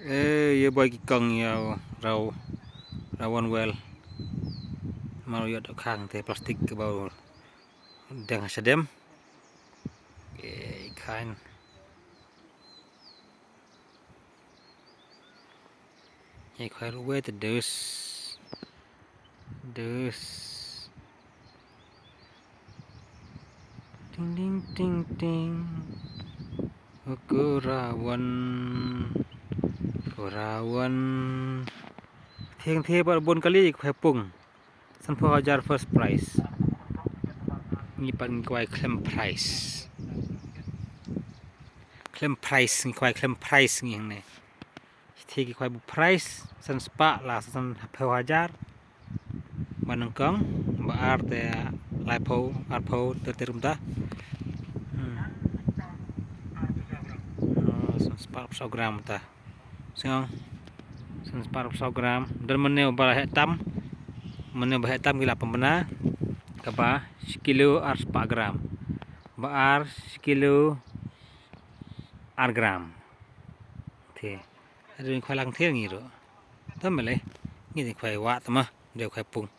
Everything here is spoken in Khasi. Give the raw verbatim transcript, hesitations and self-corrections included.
Eh, ïa boi ki kong ïa raw, raw wan wel. Mar ïa da khang te plastik kaba dang ha shadem. Eh, khan. Ïa khwai ruh wei te dus. Dus. Ting, ting, ting, ting. Ko rawan. Ko rawan. Thieng thieng pat bun kali khwai pung. Sanphew hajar first prize. Ngi pat ngi khwai khlem prize. Khlem prize ngi khwai khlem prize ngi hangne. Shi ki khwai bu prize, san spah la sanphew hajar. Ba nyngkong, ba ar te laiphew, arphew, ter ter kumta. Hmm. Oh, san spah arphew saw gram ta. Sngewbha. San spah arphew saw gram. Don mynne ba heh tam. Mynne ba heh tam ki la pynbna. Kaba shi kilo ar spah gram. Ba ar shi kilo ar gram. Te. Ado ngi khwai lang thier ngi ruh. Tam le. Ngi khwai wah tama. Dei khwai pung.